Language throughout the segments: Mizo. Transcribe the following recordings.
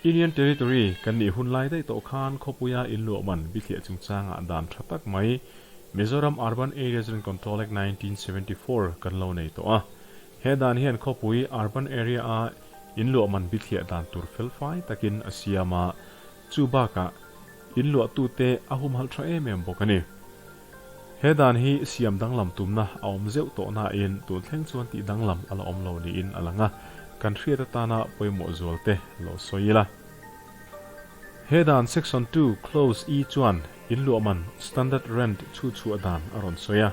Union Territory kan nih hun lai daih tawh khan khawpuia inluah man bithliah chungchangah dan tha tak mai Mizoram Urban Areas Rent Control Act 1974 kan lo nei tawh a. He dan hian khawpui urban area a inluah man bithliah dan tur felfai takin a siam a, chu bakah inluahtute a humhalh tha em em bawk a ni. He dan hi siam danglam tumna a awm zeuh tawh nain tun thleng chuan tih danglam a la awm lo niin a lang a, kan hriat atana pawimawh zual te lo sawi ila. He dan Section 2 Clause E chuan inluah man Standard Rent chhu chhuah dan a rawn sawi a.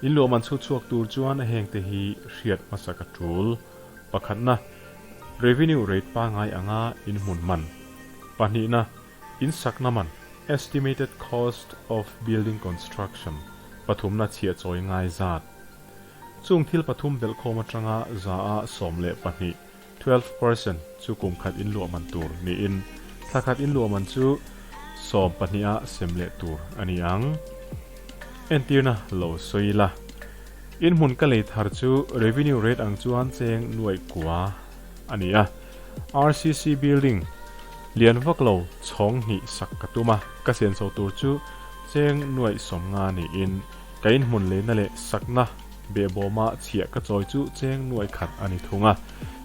Inluah man chhu chhuak tur chuan hengte hi hriat hmasak a tul. Pakhatna, Revenue rate pangngai anga inhmun man. Pahnihna, In sakna man, Estimated cost of building construction, pathumna chhiah chawi ngai zat. Chung thil pathum belhkhawm atanga za a 12, 12%, chu kum khat inluah man tur niin thla khat inluah man chu 12 a sem leh tur a ni ang. Entirna lo sawi ila. Inhmun ka lei thar chu revenue rate ang chuan cheng nuaih kua a ni a. RCC building lian vak lo chhawng hnih sak ka tum a, ka senso tur chu cheng nuaih 50 niin ka inhmun leina leh sakna behbawma chhiah ka chawi chu cheng nuaih khat a ni thung a.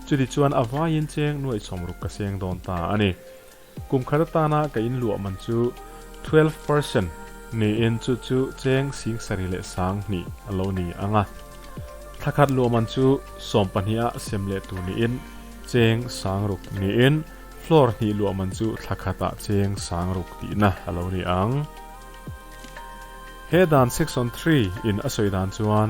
Chuti chuan a vaiin cheng nuaih 60 ka seng dawn ta a ni. Kum khat atana ka inluah man chu 12% niin chu chu cheng 72,000 a lo ni ang a. Thla khat luah man chu 12 a sem leh tur niin cheng 6,000 niin floor hnih luah man chu thla khatah cheng 6,000 tihna a lo ni ang. He dan Section 3 in a sawi dan chuan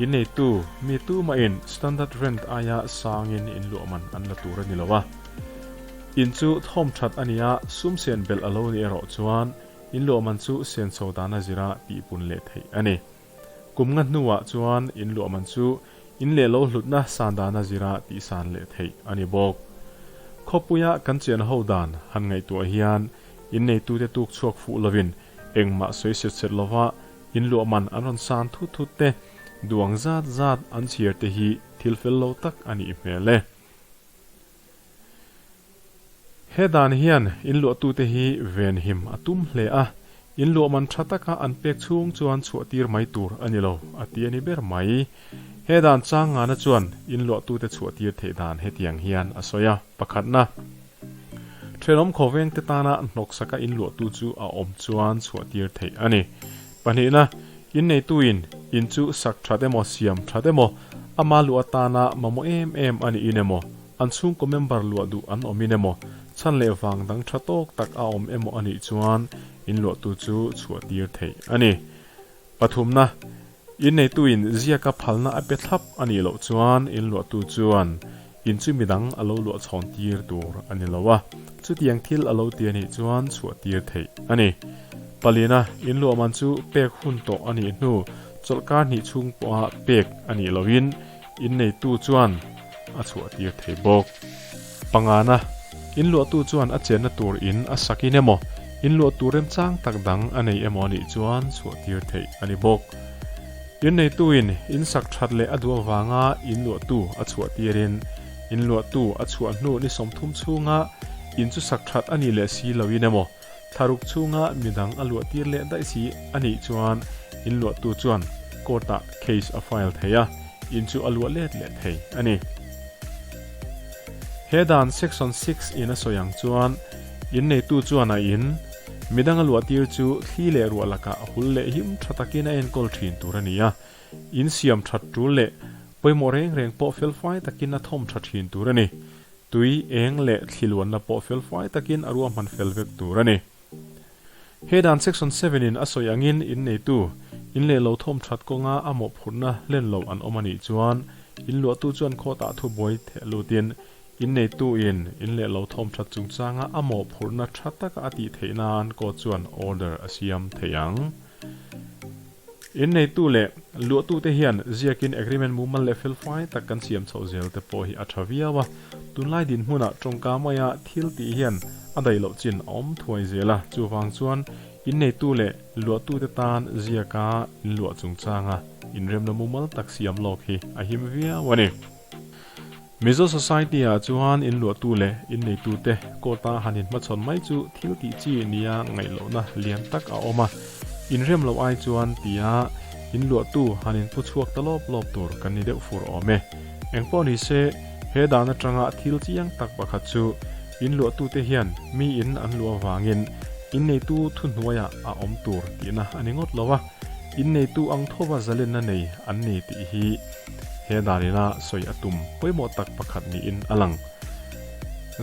inneitu mi tumahin standard rent aia sangin inluah man an la tur a ni lo a. In chu thawm that a ni a, sum sen belh a lo ni erawh chuan inluah man chu sen chho dana zira tihpun leh theih a ni. Kum nga hnuah chuan inluah man chu in leh lo hlutna san dana zira tihsan leh theih a ni bawk. Khawpuia kan chian ho dan han ngaihtuah hian inneitute tuk chhuak fuh lovin engmah sawi set set lova inluah man an rawn san thut thut te, duang zat zat an chhiar te hi thil fel lo tak a nih hmel e. He dan hian inluahtute hi venhim a tum hle a, inluah man tha taka an pek chhung chuan chhuahtir mai tur a ni lo, a ti a ni ber mai. He dan chang ngana chuan inluahtute chhuahtir theih dan hetiang hian a sawi a, Pakhatna, thenawm khawvengte tana hnawksaka inluahtu chu a awm chuan chhuahtir theih a ni. Pahnihna, inneituin in chu sak that emaw siam that emaw, ama luh atana mamawh em em a niin emaw, an chhungkaw member luah duh an awmin emaw, chhan leh vang dang tha tawk tak a awm emaw a nih chuan inluahtu chu chhuahtir theih a ni. Pathumna, inneituin ziaka phalna a pe thlap a nih loh chuan inluahtu chuan in chu midang a lo luah chhawn tir tur a ni lo a, chutiang thil a lo ti a nih chuan chhuahtir theih a ni. Palina, inluah man chu pek hun tawh a nih hnu chawlhkar hnih chhung pawha pek a nih lohin inneitu chuan a chhuahtir thei bawk. Pangana, inluahtu chuan a chenna tur in a sakin emaw, inluahtu remchang tak dang a nei emaw a nih chuan chhuahtir theih a ni bawk. Inneituin in sak that leh a duh avanga inluahtu a chhuahtirin, inluahtu a chhuah hnu ni 30 chhunga in chu sak that a nih leh si loin emaw, thlaruk chhunga midang a luahtir leh daih si a nih chuan inluahtu chuan court-ah case a file thei a, in chu a luah let leh thei a ni. He dan Section 6 in a sawi ang chuan inneitu chuan a in midang a luahtir chu thli leh ruah lakah hul leh him tha takin a enkawl thin tur a ni a, in siam that tul leh pawimawh reng reng pawh felfai takin a thawm tha thin tur a ni. Tui eng leh thli luanna pawh felfai takin a ruahman fel vek tur a ni. He dan Section 7 in a sawi angin inneitu, in leh lo thawm that kawnga a mawhphurhna hlen lo an awm a nih chuan inluahtu chuan khawtah thubuai theh lutin inneitu in in leh lo thawm that chungchanga a mawhphurhna tha taka a tih theih nan court chuan order a siam thei ang. Inneitu leh luahtute hian ziakin agreement mumal leh felfai tak kan siam chhoh zel te pawh hi a tha viau a. Tunlai dinhmunah tawngka maia thil tih hian a daih loh chin a awm thuai zel a, chuvang chuan inneitu leh luahtute tan ziaka inluah chungchanga inremna mumal tak siam lawk hi a him viau a ni. Mizo Society ah chuan in luahtu leh in neitute court a han inhmachhawn mai chu thil tih chi nia ngaih lohna lian tak a awm a, inrem loh ai chuan tia in luahtu han inpu chhuak ta lawp lawp tur kan ni deuh fur awm e. Engpawh ni se, he dan atanga thil chiang tak pakhat chu in luahtute hian mi in an luah avangin in neitu thuhnuaiah a awm tur tihna a ni ngawt lo a, in neitu ang thova zalenna nei an ni tih hi He danina sawi a tum pawimawh tak pakhat niin a lang.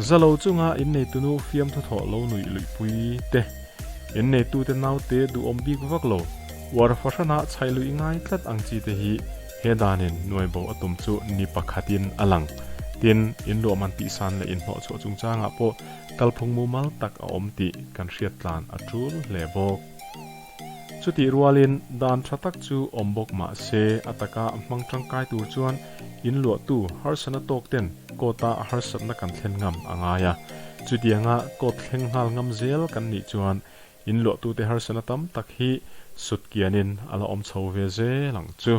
Zalo chunga inneitunu fiamthu thawh lo nuih luihpui te, inneitute naute duhawm bik vak lo, uar fahrana chhaih luih ngai tlat ang chi te hi he danin nuaibo a tum chu ni pakhatin a lang. Tin, inluahman tihsan leh inhnawhchhuah chungchangah pawh kalphung mumal tak a awm tih kan hriat tlan a tul hle bawk. Chutih rualin dan tha tak chu awm bawk mah se a taka hmang tangkai tur chuan in luahtu harsatna tawk ten court-a harsatna kan thlen ngam a ngai a. Chutianga court thleng nghal ngam zel kan nih chuan in luahtute harsatna tam tak hi sut kianin a la awm chho ve zel ang chu.